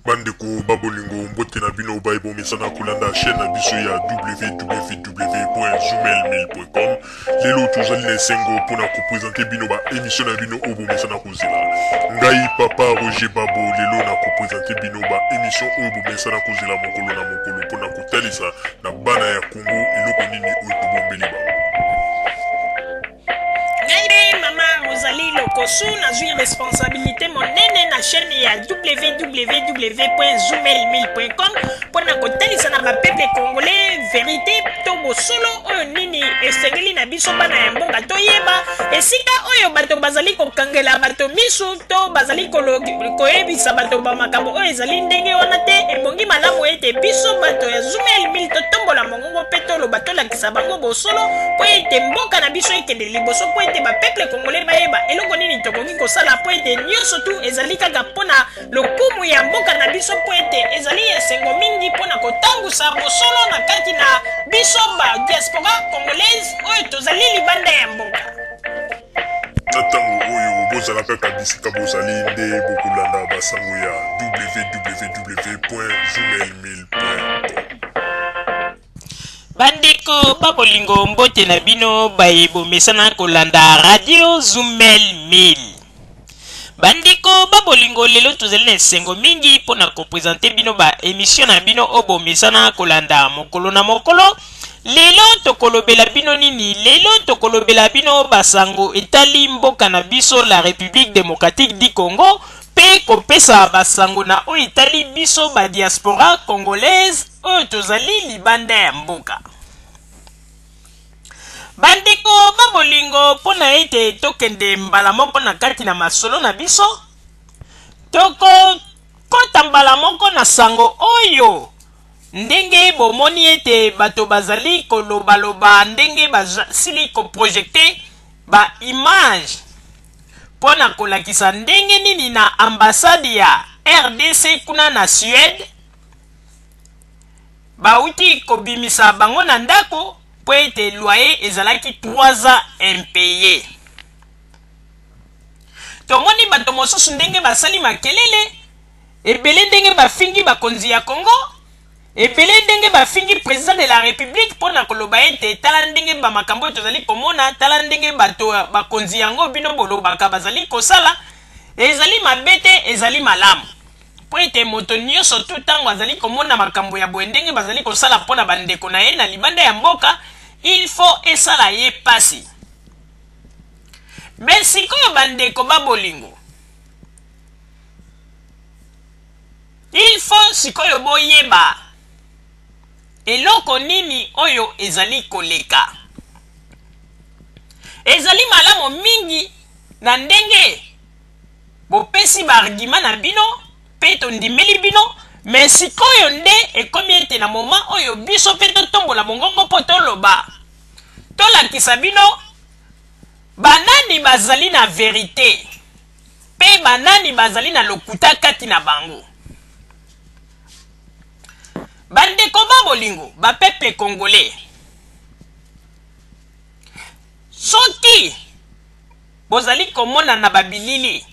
Bandeko ba bolingo, mbote na bino baye bomesana kolanda chaîne na biso ya www.zoomail1000.com. Lelo tozali na esengo mpona kopresente bino ba émission na bino oyo bomesana kozela. Ngai papa Roger Babo lelo na kopresente bino ba émission oyo bomesana kozela mokolo na mokolo mpona kotalisa na bana ya Congo eloko nini oyo tobombeli bango. Ngai mpe mama Rosalie Lokosu nazwi responsabilité monene na chaîne ya www.zoomail1000.com mpo na kotalisa na bapeuple congolais verité to bosolo oyo nini esengeli na biso bana ya mboka toyeba esika oyo bato bazali kokangela bato misu to bazali koyebisa bato ba makambo oyo ezali ndenge wana te. Ebongi malamu ete biso bato ya Zoomail 1000 totombola mongongo mpe toloba, tolakisa bango bosolo mpo ete mboka na biso ekende liboso, mpo ete bapeuple congolais bayeba eloko nini tokoki kosala, mpo ete nyonso tu ezali kaka mpo na lokumu ya mboka na biso, mpo ete ezali esengo mingi mpo na kotangusa bosolo na kati na biso ba diaspora congolaise oyo tozali libanda ya mboka. Na ntango oyo bozala kaka bisika bozali nde bokolanda basango ya www.zoomail1000.com. Bandeko ba bolingo, mbote na bino baye bomesana kolanda radio Zumel 1000. Bandeko ba bolingo, lelo tozali na esengo mingi mpo na kopresente bino ba emission na bino oyo bomesana kolanda mokolo na mokolo. Lelo tokolobela bino nini? Lelo tokolobela bino basango etali mboka na biso la République démocratique du Congo, mpe kopesa basango na oyo etali biso ba diaspora congolaise oyo tozali libanda ya mboka. Bandeko ba bolingo, mpo na ete tokende mbala moko na kati na masolo na biso, tokokota mbala moko na sango oyo ndenge bomoni ete bato bazali kolobaloba ndenge basili koprojekte ba image mpo na kolakisa ndenge nini na ambassade ya RDC kuna na Suède bauti kobimisa bango na ndako mpo ete loyer ezalaki 3 ans impayé. Tomoni bato mosusu ndenge basali makelele ebele, ndenge bafingi bakonzi ya Congo ebele, ndenge bafingi président de la République mpo na koloba ete tala ndenge bamakambo oyo tozali komona, tala ndenge bato bakonzi yango bino bolobaka bazali kosala, ezali mabe te, ezali malamu. Mpo ete moto nyonso tu ntango azali komona makambo ya boye ndenge bazali kosala mpo na bandeko na ye na libanda ya mboka, il faut esala ye pasi. Me sikoyo bandeko ba bolingo, il faut sikoyo boyeba eloko nini oyo ezali koleka. Ezali malamu mingi na ndenge bopesi baargument na bino mpe tondimeli bino, me sikoyo nde ekomi ete na moma oyo biso mpe totombola mongongo mpo toloba, tolakisa bino banani bazali na verite mpe banani bazali na lokuta kati na bango. Bandeko ba bolingo, bapeuple congolais, soki bozali komona na babilili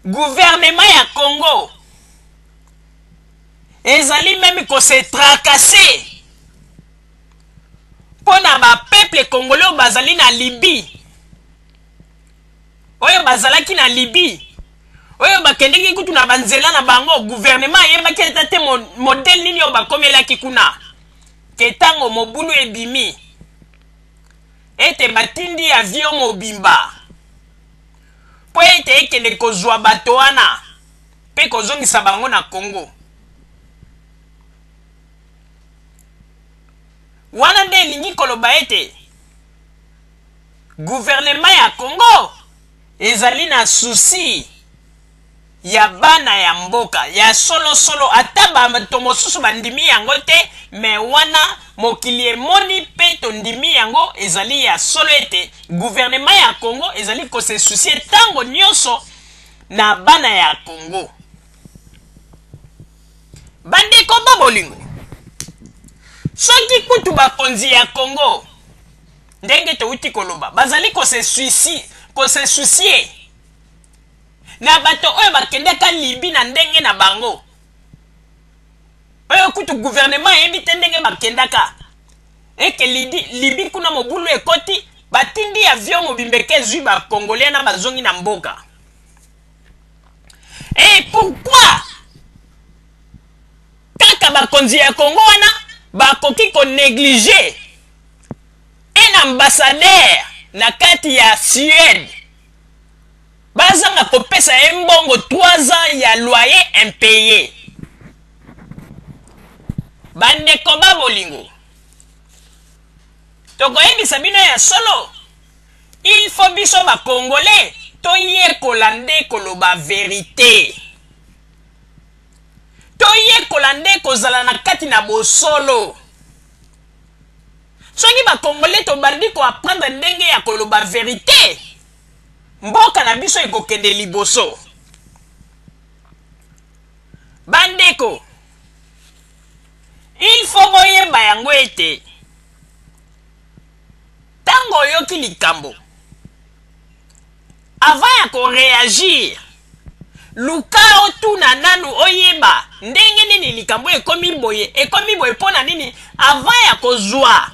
gouvernement ya Congo ezali meme kose tracasser mpo na bapeuple congolais oyo bazali na Libye, oyo bazalaki na Libye, oyo bakendeki kutu na banzela na bango. Gouvernement ayebaki ata te modèle nini oyo bakomelaki kuna, ke ntango mobulu ebimi ete batindi avion mobimba mpo ete ekende kozwa bato wana mpe kozongisa bango na Congo. Wana nde elingi koloba ete gouvernement ya Congo ezali na souci ya bana ya mboka ya solosolo. Ata bato mosusu bandimi yango te, me wana mokili emoni mpe tondimi yango ezali ya solo ete gouvernement ya Congo ezali kose soucier ntango nyonso na bana ya Congo. Bandeko ba bolingo, soki kutu bakonzi ya Congo ndenge touti koloba bazali kose soucier Na bato oyo bakendaka Libye na ndenge na bango, oyo kutu gouvernement eyebi te ndenge bakendaka, eke Libye kuna mobulu ekoti, batindi avion mobimba eke ezwi ba Congolais na bazongi na mboka. Et pourquoi kaka bakonzi ya Congo wana bakoki ko negliger un ambassadeur na kati ya Suède, bazanga kopesa ye mbongo 3 ans ya loyer impayé? Bandeko ba bolingo, tokoyebisa bino ya solo, il faut biso ba Congolais toyekola nde koloba verite, toyekola nde kozala na kati na bosolo. Soki ba Congolais tobandi koapprendre ndenge ya koloba verite, mboka na biso ekokende liboso. Bandeko, il faut boyeba yango ete ntango oyoki likambo, avant ya koreagir, luka otuna nanu, oyeba ndenge nini likambo ekomi boye, ekomi boye mpo na nini, avant ya kozwa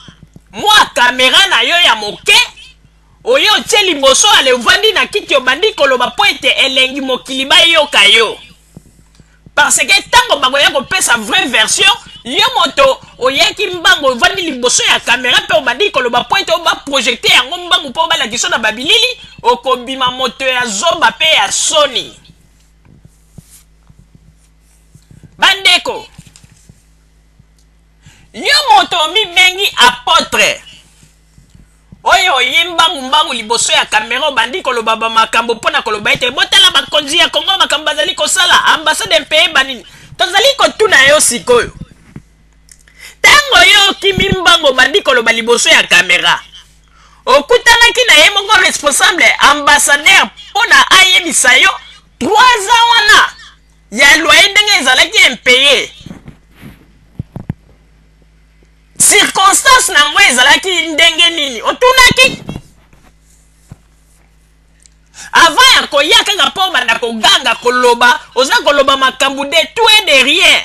mwa kamera na yo ya moke oyo otie liboso, ale ovandi na kiti, obandi koloba mpo ete elengi mokili bayoka yo. Parce que ntango bakoya kopesa vraie version, yo moto oyaki mbangu, ovandi liboso ya kamera mpe obandi koloba mpo ete baprojecte yango mbangu mpo balakisa na babilili, okobima moto ya zoba mpe ya soni. Bandeko, yo moto omibengi apôtre, oyo oye mbangu mbangu liboso ya kamera, obandi koloba bamakambo mpo na koloba ete botala bakonzi ya Kongo, makambo bazali kosala, ambassade mpe banini, tozali kotuna yo sikoyo: ntango yo okimi mbangu, obandi koloba liboso ya kamera, okutanaki na ye moko responsable ambassadeur mpo na ayebisa yo 3 ans wana ya loyer ndenge ezalaki impayé, circonstance na yango ezalaki ndenge nini? Otunaki avant ya koya kaka mpo obanda koganga koloba, oza koloba makambo de tout et de rien?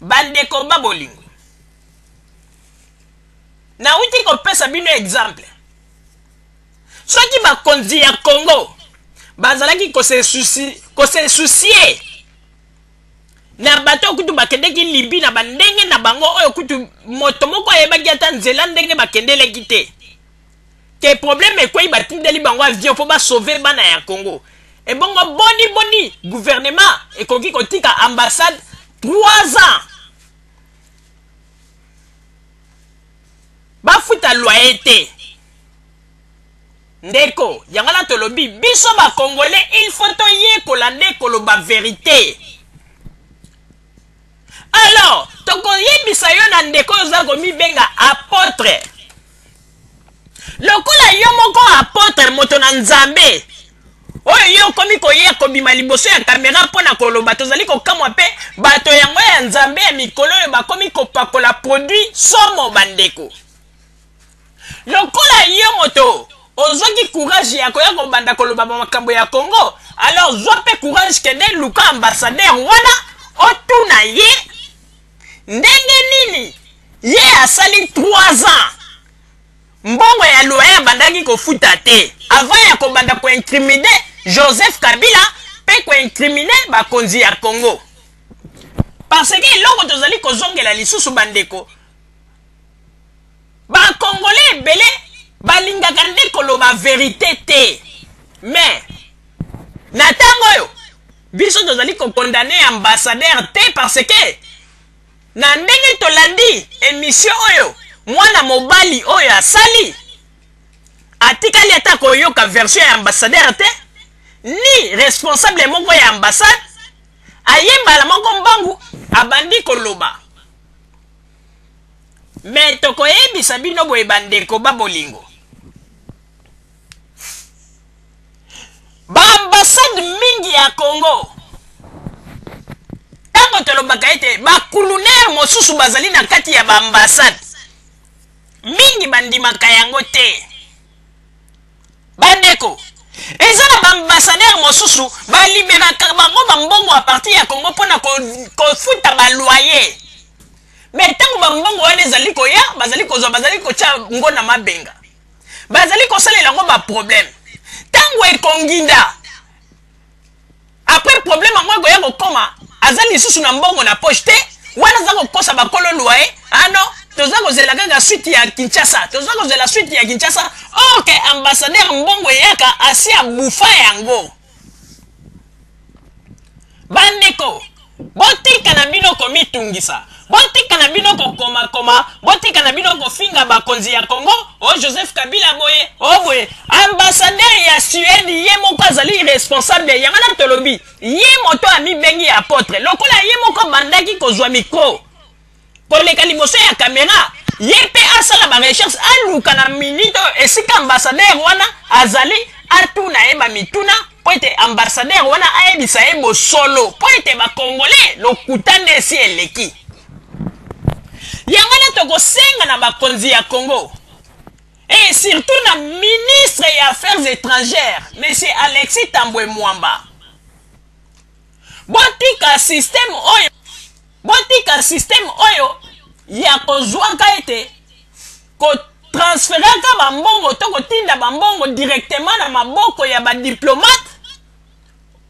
Bandeko ba bolingo, nauti kopesa bino exemple. Soki bakonzi ya Congo bazalaki kose soucier na bato oyo kutu bakendeki Libye na bandenge na bango, oyo kutu moto moko ayebaki ata nzela ndenge bakendeleki te, ke problème ekwei, batindeli bango avion mpo basauve bana ya Congo, ebongo boni boni gouvernement ekoki kotika ambassade 3 ans bafuta loyer te? Ndeko, yango wana tolobi biso Bacongolais, il faut toyekola nde koloba verite. Alors tokoyebisa yo na ndeko oyo oza komibenga apôtre, lokola yo moko apôtre, moto na Nzambe, oyo yo okomi koya kobima liboso ya kamera mpo na koloba, tozali kokamwa mpe bato yango ya Nzambe ya mikolo oyo bakomi kopakola produit somo. Bandeko, lokola yo moto ozwaki courage ya koya kobanda koloba makambo ya Congo, alors zwa mpe courage, kende luka ambassadeur wana, otuna ye ndenge nini ye asali 3 ans mbongo ya loyer abandaki kofuta te, avant ya kobanda koincriminer Joseph Kabila mpe koincriminer bakonzi ya Congo. Parce que eloko tozali kozongela lisusu, bandeko Bacongolais ebele balingaka nde koloba verite te. Mais na ntango oyo biso tozali kocondamner ambassadeur te, parce que na ndenge tolandi émission oyo mwana mobali oyo asali, atikali ata koyoka version ya ambassadeur te, ni responsable moko ya ambassade. Ayembala moko mbangu, abandi koloba. Mais tokoyebisa bino boye, bandeko ba bolingo, baambassade mingi ya Congo, ntango tolobaka ete bakulunere mosusu bazali na kati ya baambassade mingi, bandimaka yango te. Bandeko, mosusu baliberaka bango bambongo a partir ya Congo mpo na kofuta ba loyer. Mais ntango bambongo wana ezali koya, bazali kozwa, bazali kotya ngo na mabenga, bazali kosalela yango baproblème. Ntango ekonginda après problème yango ekoya kokoma, aza lisusu na mbongo na poche te. Wana aza kokosa bakolo loyer: "Ah non, toza kozela kaka suite ya Kinshasa, toza kozela suite ya Kinshasa." Or que ambassadeur, mbongo eyaka, asi abufa yango. Bandeko, botika na bino komitungisa, botika na bino kokomakoma, botika na bino kofinga bakonzi ya Congo: "O Joseph Kabila boye, o boye." Ambassadeur ya Suède ye moko azali responsable. Yango na tolobi, ye moto amibengi apôtre, lokola ye moko abandaki kozwa micro, koleka liboso ya kamera, ye mpe asala barecherche, aluka na minute oyo esika ambassadeur wana azali, atuna ye bamituna, mpo ete ambassadeur wana ayebisa ye bosolo, mpo ete bakongole lokuta nde esi eleki. Yango nde tokosenga na bakonzi ya Congo et surtout na ministre ya Affaires étrangères, monsieur Alexis Tambwe Mwamba: botika système oyo, botika système oyo ya kozwaka ete kotransferaka bambongo to kotinda bambongo directement na maboko ya badiplomate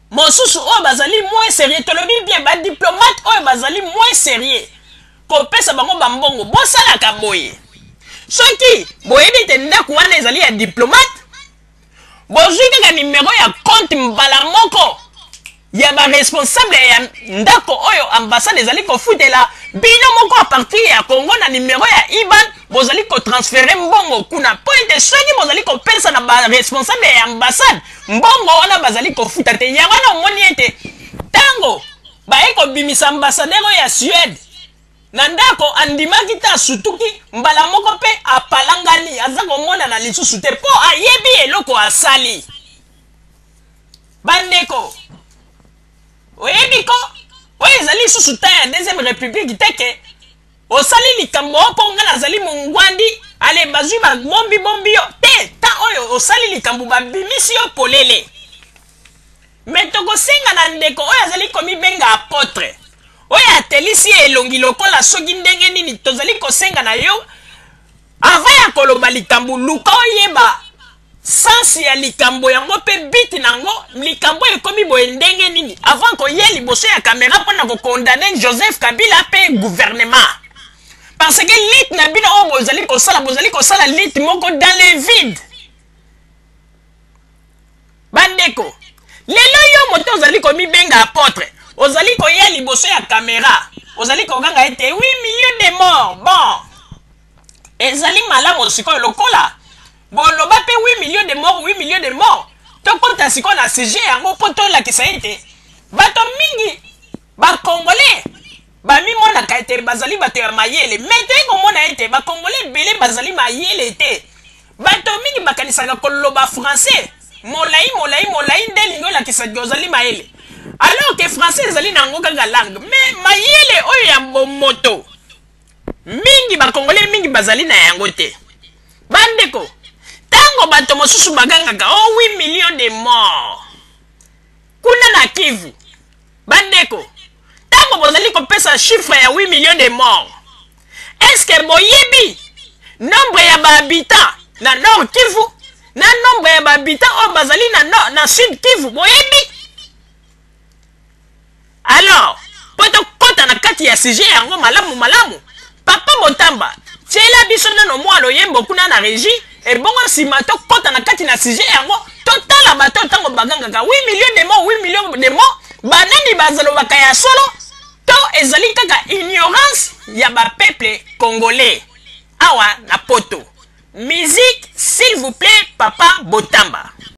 mosusu oyo bazali moins sérieux. Tolobi bien, badiplomate oyo bazali moins sérieux, kopesa bango bambongo. Bosalaka boye: soki boyebi ete ndako wana ezali ya diplomate, bozwi kaka nimero ya compte mbala moko ya baresponsable ya ndako oyo ambassade ezali kofutela, bino moko a partir ya Congo, na nimero ya IBAN, bozali kotransférer mbongo kuna, mpo ete soki bozali kopesa na baresponsable ya ambassade mbongo wana, bazali kofuta te. Yango wana omoni ete ntango baye kobimisa ambassadeur oyo ya Suède na ndako, andimaki te, asutuki mbala moko mpe apalangani, aza komonana lisusu te, mpo ayebi eloko asali. Bandeko, oyebi ko oyo ezali lisusu ta ya deuxième république te, ke osali likambo oyo mpo nga nazali mongwandi, ale bazwi babombibombi yo te. Ta oyo osali likambo, babimisi yo polele. Me tokosenga na ndeko oyo azali komibenga apôtre, oyo atelisi elongi lokola soki ndenge nini, tozali kosenga na yo, avant ya koloba likambo, luka oyeba sens ya likambo yango mpe but nango. Likambo ekomi boye ndenge nini, avant koya liboso ya kamera mpona kocondamner Joseph Kabila mpe gouvernement? Parce que lutte na bino oyo bozali kosala, bozali kosala lutte moko dans le vide. Bandeko, lelo yo moto ozali komibenga apôtre, ozali koya liboso ya kamera, ozali koganga ete 8 millions de morts. Bon, ezali malamu. Sikoyo lokola boloba mpe 8 millions de morts, 8 millions de morts, tokɔta sikoyo na sujet yango, mpo tolakisa ete bato mingi bakongolais bamimonaka ete bazali bato ya mayele, me toyei komona ete bakongolais ebele bazali mayele te. Bato mingi bakanisaka koloba français molai molai molai nde elingi olakisaki ozali mayele, alors que français ezali nango kaka langue. Mais mayele oyo ya bomoto, mingi bakongolais mingi bazali na yango te. Bandeko, ntango bato mosusu bagangaka o oh, 8 millions de morts kuna na Kivu, bandeko, ntango bozali kopesa chiffre ya 8 millions de morts, est-ce boyebi nombre ya bahabitant na Nord Kivu na nombre ya bahabitant oyo bazali na Sud Kivu? Boyebi? Alors, mpo tokɔta na kati ya sujet yango malamu malamu, papa Botamba, tiela biso nano mwa loyembo kuna na régie, ebongo nsima tokɔta na kati na sujet yango, totala bato ntango bagangaka 8 millions de morts, 8 millions de morts, banani bazalobaka ya solo, to ezali kaka ignorance ya bapeuple congolais awa na Poto. Musique, s'il vous plaît, papa Botamba.